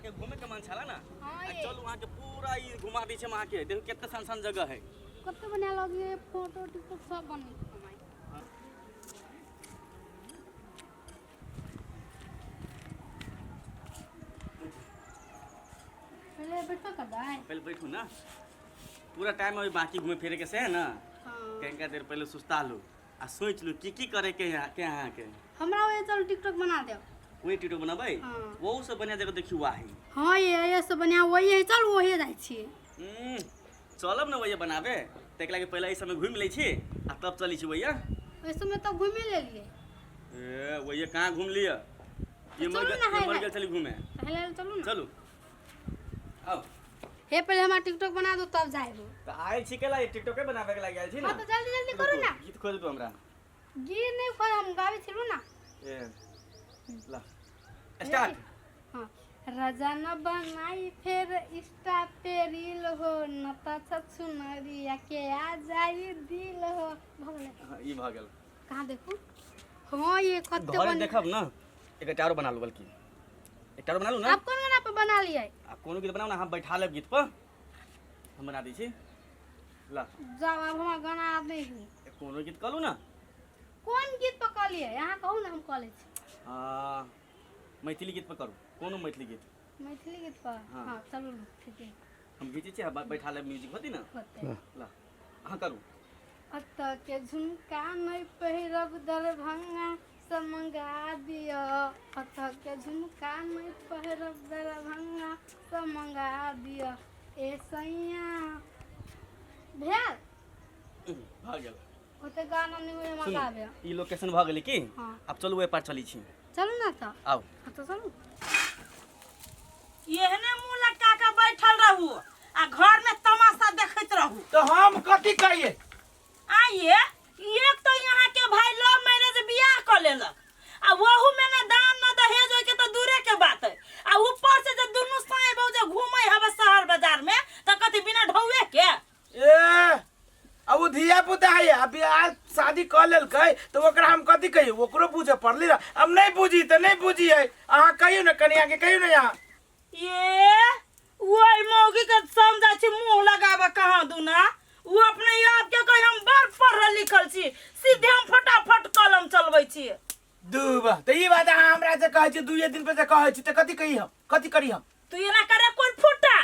अहाँके घूमे के मन छला ना? हाँ। आ ये। चलू, अहाँके पूरा ई घुमा दै छी हम अहाँके। देखू कते सन सन जगह है। कते बढ़िया लगे फोटो टिकटॉक सब बने छै हमारे। पहले बैठो कर दाय। पहले बैठू ना, पूरा टाइम अभी बाकी घूमे फिरे के से है ना। हाँ। कनिका देर पहले सुस्ता लू आ सोच लू की की करे के है के अहाँके। हमरा ओए चल टिकटॉक बना देव। वही टिकटॉक बनाबै? हाँ। वो सब बढ़िया जगह देखियो वाही। हाँ, ये सब बढ़िया वही है, चल वही जाइ छी। चलब ने वही बनाबे, ताहि लागी पहले एहि समय घूमि लै छी आ तब चलै छी भैया। ओहि समय तो घूमे लेलिए। ए वही कहाँ घूम लिअ? ये मर चलू गेल ना, ये मर है। गेल। चली घूमे। पहले चलू ना। चलू, आउ। हे, पहले हमरा टिकटॉक बना दो तब जाएबो। तऽ आयल छी केला टिकटॉके बनाबे के लागि आयल छी ना? हाँ, तो जल्दी जल्दी करू ना। गीत खोज दू हमरा। गीत नहीं खोल, हम गावे छिलू ना। ए ला, स्टार्ट। हाँ, राजा न बनाई फिर इंस्टा पे रील हो न त सुनरिया के आ जाई दिल हो। भऽ गेलै। हाँ, ई भऽ गेल। कहाँ देखू? हाँ, ये कते घरे बन देखब ना, एक आरो बना लू, बल्कि एक आरो बना लू ना। आप कोन गाना पे बना लिए? आ कोनो गीत बनाउ ना, हम बैठा लेब गीत पर, हम बना दै छी। ला। जाओ, अब हमरा गाना आब नहीं है। कोनो गीत कहलू ना। कोन गीत पर कहलिए? यहाँ कहू ना, हम कह लै छी। आ, मैथिली गीत पर करू, कोनो मैथिली गीत। मैथिली गीत पर? हाँ। हाँ, चलू ना, ठीक है। हम घीचै छी आ बैठा लेब, म्यूजिक होती ना। होतै। ला, अहाँ करू। अतऽ के झुमका नहि पहिरब, दरभंगा से मंगा दिअ। अतऽ के झुमका नहि पहिरब, दरभंगा से मंगा दिअ ए सैया। भेल। भऽ गेल। ओते गाना नहि होय हमरा सुनू, गाबे। ई लोकेशन भऽ गेलै की? हाँ। आब चलू, ओहि पार चलै छी। चलू ना तऽ। आउ। हाँ, तऽ चलू। एहने मुंह लटका के बैठल रहू आ घर में तमाशा देखैत रहू। तो हम कथी कहिए? आइए, एक तो यहाँ के भाई लव मैरिज बियाह क लेलक आ वहू में न दान न दहेज होय के तो दूरे के बात है, आ ऊपर से जे दुनू साई बहू जे घूमे हवे शहर बाजार में त कथी बिना ढौए के? ए, अब उ धिया पुता है, अभी आज शादी कऽ लेलकै तऽ ओकरा हम कथी कहियै? ओकरो बुझऽ पड़लै ने। अब नहीं बुझी तऽ नहीं बुझी है। अहाँ कहियौ ने, कनिया के कहियौ ने यहाँ। ये वही मौगी के समझा छी मुंह लगाबे कहाँ दूना, वो अपने आप के कहे हम बड़ पढ़ल लिखल छी, सीधे हम फटाफट कलम चलबै छी। दूबा तऽ ई बात अहाँ हमरा जे कहै छी, दुइये दिन पर जे कहै छी, तऽ कथी कही हम, कथी करी हम? तू एना करे कोन फुटा?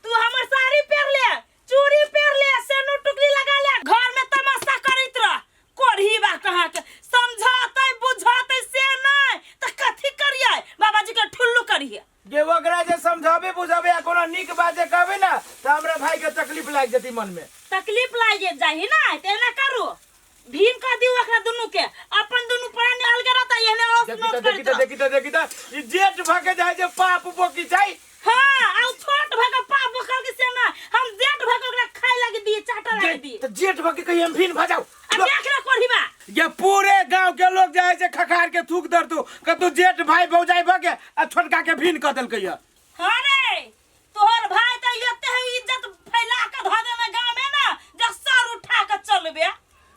तू हमर साड़ी पहिर ले, चूड़ी पहिर ले, सेनू टुकली लगा ले, घर में तमाशा करैत रह। कोढ़ी बा कहाँ के समझाते बुझाते से नहीं त कथी करिए? बाबाजी के ठुल्लू करिए। जे ओकरा जे समझाबे बुझाबे आ कोनो नीक बात जे कहबे ना तऽ हमरा भाई के तकलीफ लागि जेतै मन में। तकलीफ लागि जाही ना त एना करू, भीम कर दियो एकरा दुनू के, अपन दुनू प्राणी अलगे रहता, एहने औस देखी नोच तऽ देखी करैत तऽ रह। देखी तऽ देखी तऽ ई जेठ भऽ के जाइ छै पाप बोकी छै। हाँ, आउ छोट भऽ के पाप बोकल के से ना, हम जेठ भऽ के ओकरा खाय लागी दिए, चाटा लागी दिए। तऽ जेठ भऽ के कहिए हम भीन भऽ जाउ? आ देख ले कोढ़ीबा। ये पूरे गांव के लोग जाए छै खखार के थूक दर तू कतू जेठ भाई भौजाई भऽ के आ छोटका के भीन कऽ देलकै ये। हाँ रे, तोहर भाई तऽ एते है इज्जत फैला के धऽ देने गांव में ना जे सर उठा के चलबे।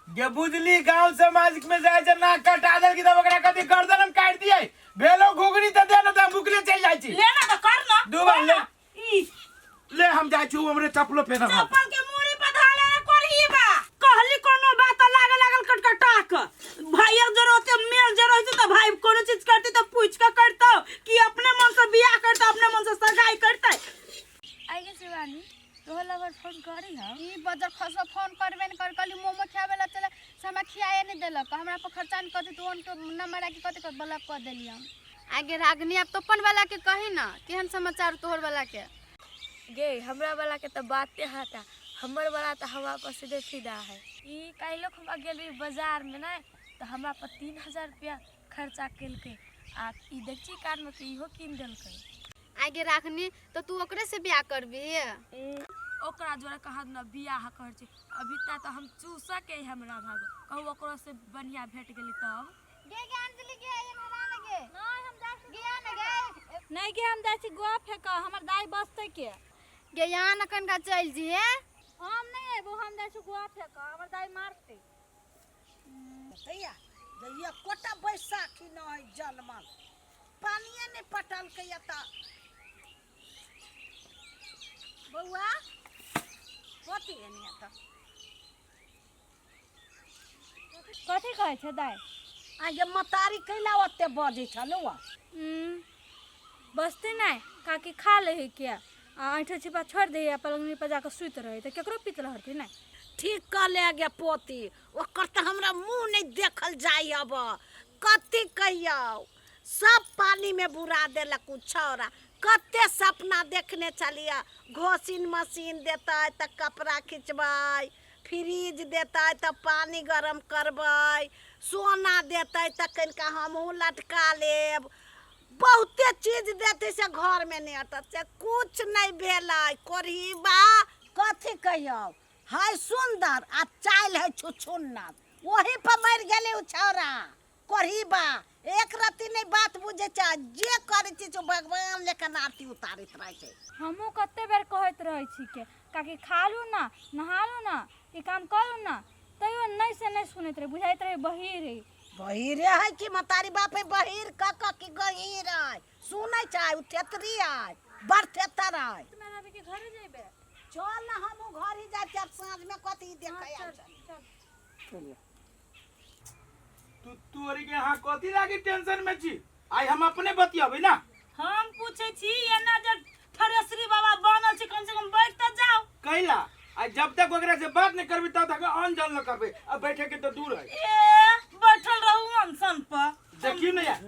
गे बुझली, गांव समाज में जाए छै नाक कटा देलकी तब ओकरा कथी गर्दन हम काटि दियै? भेलो घुघरी तऽ दे ने तऽ हम भुखले चलि जाइ छी। ले ना तऽ कर ना। दू बार कर ले। ना। ई ले, हम जाइ छी, हमरे चप्पलो पेनब हम। चप्पल के मुड़ी पर धऽ ले रे कोरही बा। कहली कोनो बात तऽ लागे लागल कटकटा के। भाई जर ओते मेल जर होइतौ तऽ भाई कोनो चीज करती तऽ पूछि के करतौ कि अपने मन से बियाह करतौ, अपने मन से सगाई करतै? आइ गे शिवानी, तोहर लवर फोन करी हम? ई बजर खसो फोन करबे न कर। कहली मोमो खियाबे ला चले से हमरा खियाए नहीं देलक, हमरा पर खर्चा नहीं करते तो उनके नंबर आके कते कर ब्लॉक कर देली हम। आगे रागनी, अब तो अपन वाला के कही ना, केहन समाचार तोहर वाला के? गे, हमरा वाला के तऽ बाते हटा, हमर वाला तऽ हमरा पर सीधे फिदा है। ई काल्हि हम गेल रही बाजार में ने तऽ हमरा पर 3000 रुपया खर्चा केलकै आ ई देखची कान में के इहो कीन देलकै। आगे राखनी, तऽ तू ओकरे से बियाह करबी? ओकरा जोड़े कहाँ न बियाह कर छी, अभी तक तऽ हम चूसऽ के है हमरा भागो, कहू ओकरो से बढ़िया भेट गेली तब। गे गे अंजलि गे, एने ना लगे। नहीं, हम जाइ छी गे ना गे। नहीं गे, हम जाइ छी गोआ फेंक, हमर दाई बसतै के। गे, यहाँ न कनका चलि जिहे। हम नहीं अयबो, हम जाइ छी गोआ फेंक, हमर दाई मारतै। भैया जे एकोटा बैसाखी नहि जनमल, पानिए नहि पटलकैया तऽ बौआ कथी एने तऽ कथी कहै छै दाइ आ ये मतारी कैला ओते बजै छलौ बसतै नहि काकी खा लै है के आ ऐंठे छिपा छोड़ि दै है आ पलङ्गनी पर जाकऽ सुति रहै तऽ केकरो पित रहतै नहि ठीक कऽ ले गे पोती ओकर तऽ हमरा मुँह नहि देखल जाइ अब कथी कहियौ सब पानीमे बुरा देलक उ छौड़ा कते सपना देखने छलियै घोसिन मशीन देतै तऽ कपड़ा खिचबै फ्रिज देतै तऽ पानि गरम करबै सोना देतै तऽ कनिका हमहूँ लटका लेब बहुते चीज देतै से घरमे नहि अटत से कुछ नहि भेलै कोढ़ीबा कथी कहियौ है सुन्दर आ चालि है छुछुन्नर ओही पर मरि गेलै ओ छौड़ा कोढ़ीबा एक रत्ती नहि बात बुझै छै आ जे करै छै से भगवान लेखन आरती उतारैत रहै छै हमहूँ कते बेर कहैत रहै छी के काकी खा लू ना नहा लू ना ई काम करू ना तैयो नहि से नहि सुनैत रहै बुझाइत रहै बहीर है बहीरे है कि मतारी बाप है बहीर क क की गहीर है सुनै छै ओ थेतरी है बड़ थेतर है के घरे जेबै चल ना हमहूँ घर ही जाइ छी आब साँझमे कथी देखै आयल छली तू तोरी के यहाँ कथी लागी टेंशन में छी आइ हम अपने बतियाबै ना हम पूछे छी एना जे थरेसरी बाबा बनल छी कम से कम बैठ तऽ जाओ कैला आ जब तक ओकरा से बात नहीं करबी तब तक अन जन न करबे अब बैठे के तो दूर है ए बैठल रहू अनशन पर देखियो ना यार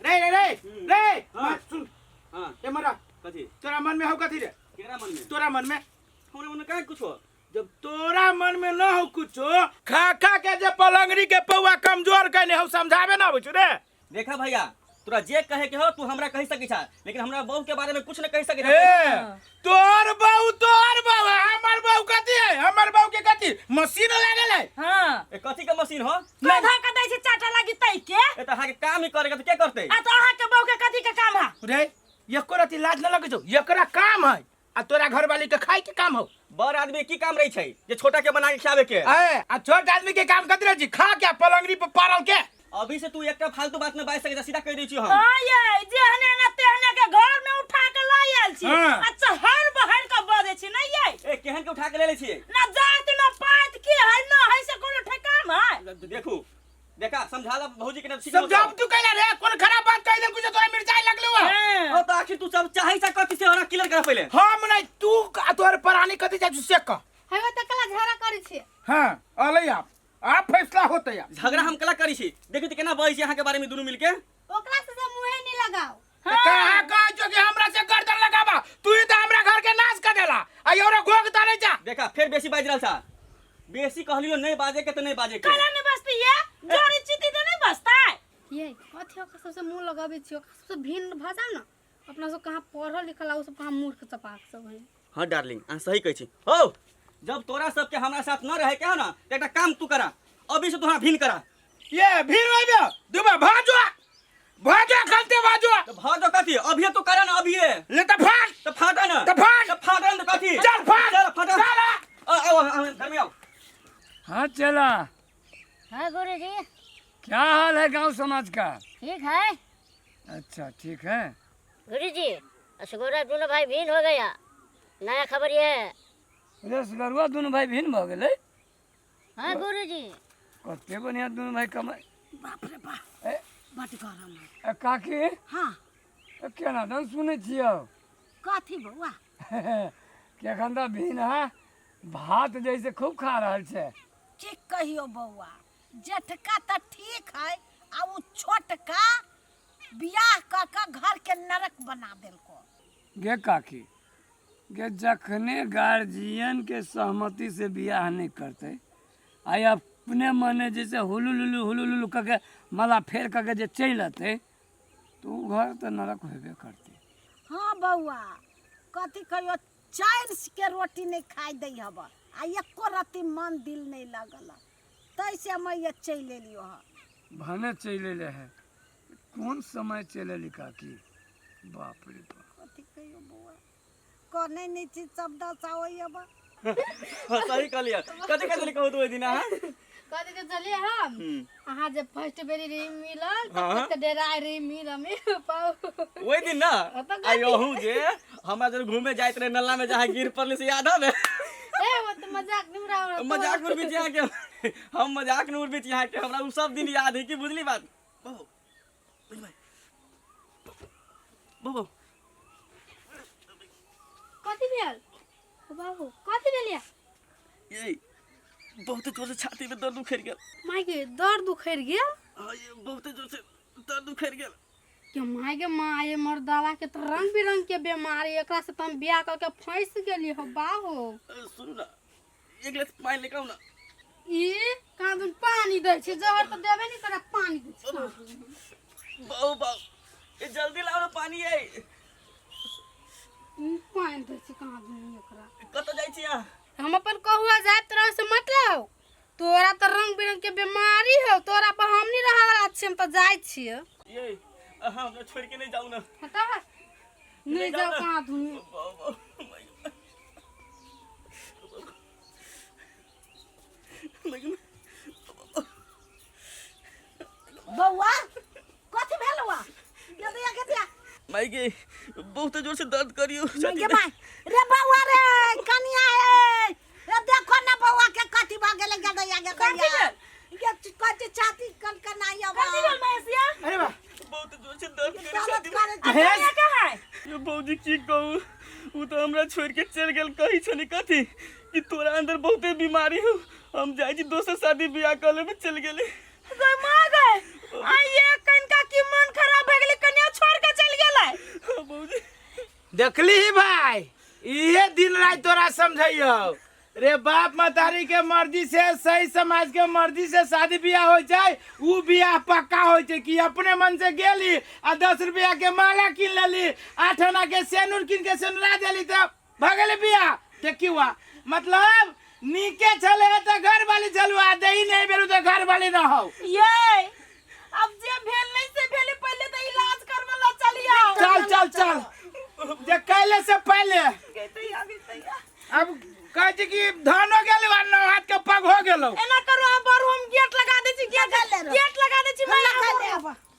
रे रे रे रे हाँ। बात सुन हाँ ए मरा कथी तोरा मन में हो कथी रे केकरा मन में तोरा मन में हमरा मन में काहे कुछ हो जब तोरा मन में न हो कुछो खा खा के जे पलंगरी के पौआ कमजोर कैने हो समझावे ना आबै छौ रे देखा भैया तोरा जे कहे के हो तू हमरा कहि सकै छा लेकिन हमरा बहू के बारे में कुछ न कहि सकै छा ए तोर बहू तोर बहू है, हमर बहू कथी है हमर बहू के कथी मशीन लागल है हाँ ए कथी के मशीन हो कधा के दै छै चाटा लागी तै के ए त अहाँ के काम ही करेगा तो के करते आ तो अहाँ के बहू के कथी के काम है रे एको रति लाज न लगै छौ एकरा काम है आ तोरा घरवाली के खाए के काम हो बड़ आदमी के की काम रहे छै जे छोटा के बना के खियावे के ए आ छोट आदमी के काम कथी रहै छी खा के आ पलंगरी पर पारल के अभी से तू एकटा फालतू बात में बाजि सकै छ सीधा कहि दै छी हम हाँ ये जेहने ना तेहने के घर में उठा के लाई आयल छी हाँ। अच्छा हर बहर के बजै छी नहीं ये ए केहन के उठा के ले ले छियै ना जात ना पात के है ना है से कोनो ठेकान है देखू देखा समझा ला भौजी के ना सीख समझाब तू कैला रे कोन खराब बात कहि देल कुछ तोरा मिर्चाई लगलो है हाँ। ओ तो आखिर तू सब चाहे सा कथी से हमरा क्लियर करा पहिले हम नहीं तू आ तोहर परानी कथी जाइ से कह हेबे तऽ कला झगड़ा करै छियै हां अलै आप आप फैसला होते आप झगड़ा हम कला करी छी देखी त केना बजै छी अहाँ के बारे में दुनू मिलके ओकरा से तऽ मुँहे नहीं लगाओ त कहाँ कहै छौ कि हमरा से गर्दन लगाबा तू ही त हमरा घर के नाश कर देला आ योरो गोग तारे जा देखा फेर बेसी बाजि रहल छा बेसी कहलियो नहीं बाजे के त नहीं बाजे के काला नहीं बसती ये जोड़ी चीती तो नहीं बसता है ये कथी ओकरा सबसे मुँह लगाबै छी ओकरा सबसे भिन्न भऽ जाउ ने अपना सब कहाँ पढ़ल लिखल आ ओ सब कहाँ मूर्ख चपाक सब है हाँ डार्लिंग अहाँ सही कहै छी हो जब तोरा सबके हमरा साथ न रहे के हो ना त एकटा काम तू करा अभी से तू हमरा भिन्न करा ये भीड़ होइबे दुबा भाजो भाजो खलते भाजो तो भाजो कथी अभी तू करा ना अभी ले त फाट तो फाटा ना त फाट तो फाटा ना कथी चल फाट चल फाटा चल आओ आओ घर में आओ हाँ चला हाँ गुरु जी क्या हाल है गांव समाज का ठीक है अच्छा ठीक है गुरु जी असगोरा दोनों भाई भिन्न हो गया नया खबर ये है रसगरुआ दोनों भाई भिन्न भऽ गेलै हाँ गुरु जी कते बढ़िया दोनों भाई कमाइ बाप रे बाप ए, बड गरम है ए काकी हाँ ए, केना दन सुनै छियौ कथी बौआ कि एखन तऽ भिन्न है भात जैसे खूब खा रहल छै की कहियो बौआ जेठका तऽ ठीक है आ उ छोटका बियाह कऽ कऽ घर के नरक बना देलको गे काकी गे जखने गार्जियन के सहमति से बियाह नहीं करते आइ अपने मने जैसे हुलु लुलु हुलु लुलु कऽ के माला फेर कऽ के जे चलि अतै तऽ ओ घर तऽ नरक हेबे करतै हाँ बौआ कथी कहियो चैन के रोटी नहीं खाइ दै हब आ एको रत्ती मन दिल नहीं लगल तैसे हम ये चलि एलियो हँ भने चलि अयलै है कोन समय चलि एली काकी बाप रे बाप कथी कहियो बौआ कहने नहि छी सब दशा होइ हब हाँ, सही कहलियै कथी कथी कहू तू ओहि दिन अहाँ कथी के चलिए हम अहाँ जे फर्स्ट बेरी रही मिलल तऽ हाँ। कते डेराय रही मिल में पाऊ ओहि दिन ना तऽ आइ अहूँ जे हमरा जब घूमे जाइत रहे नल्ला में जहाँ गिर पड़ले से याद हवे? ए वो तो मजाक नहीं उड़ा। मजाक में उड़बी यहाँ के, हम मजाक में उड़बी यहाँ के, हमरा उ सब दिन याद है कि बुझली बात। बाबू बाबू कथी भेल बाबू, कथी भेल या? ये बहुत जोर से छाती में दर्द उखड़ गेल। माय के दर्द उखड़ गेल? हाँ, ये बहुत जोर से दर्द उखड़ गेल। के माय के माँ, ये मर्दावा के तो रंग बिरंग के बीमारी, एकरा से तो हम बियाह करके फंस गेली हो बाहो। सुनू ना, एक गिलास पानी लेके आउ ना। ई कहाँ दुन पानी दै छै, जहर तो देबे नहीं करे, पानी दै छै। बाबू बाबू ये जल्दी लाओ ना पानी है। ई पानी दै छै कहाँ दुन एकरा। कतऽ जाइ छी अहाँ? हम अपन कहुआ जायब तोरा से मतलब, तोरा तो रंग बिरंग के बीमारी हो, तोरा पर हम नहीं रहे वाला छियै, हम तो जाइ छियै। ये अहाँ हमरा छोड़ के नहीं जाउ ना। हटा नहीं जाओ कहाँ धुन। बौआ कथी भेल बौआ? गेदिया गेदिया। माई के बहुत जोर से दर्द करियो। गे माय रे बौआ रे कनिया ए रे देखो ना बौआ के कथी भ गेलै। गेदिया गेदिया ये कथी छाती कनकनाई अब। कथी भेल महेशिया? अरे वाह बहुत जोर से दर्द करी दर्द छाती में। करे छै। कनिया कहाँ है? ये भौजी की कहू, उ तो हमरा छोड़ के चल गेल। कही छनी कथी कि तोरा अंदर बहुते बीमारी हो, हम जाइ छी दोसर शादी बियाह कर लेबे, चल गेली। गई माँ गए, आ ये कनका की मन खराब भए गेलै, कनिया छोड़ के चल गेलै। हाँ, भौजी देखली ही भाई, इहे दिन रात तोरा समझैयो रे। बाप महतारी के मर्जी से सही समाज के मर्जी से शादी बियाह हो जाए उ बियाह पक्का हो छै कि अपने मन से गेली आ 10 रुपया के माला कीन लेली, 8 आना के सेनुर कीन के सेनुरा देली तब भऽ गेलै बियाह। ते की हुआ मतलब नीके छले तऽ घर वाली चलू आ दही नहीं बेरू तऽ घर वाली न हो। ये अब जे भेल नहीं से भेल, पहले तो इलाज करवला चलिया। चल चल चल, जे कैले से पहले गई तैया गई तैया। अब कहै छै कि धानो गेलो आ 9 हाथ के पग हो गेलो। एना करू, हम बरू हम गेट लगा दै छी, गेट गेट लगा दै छी। लगा ले अब।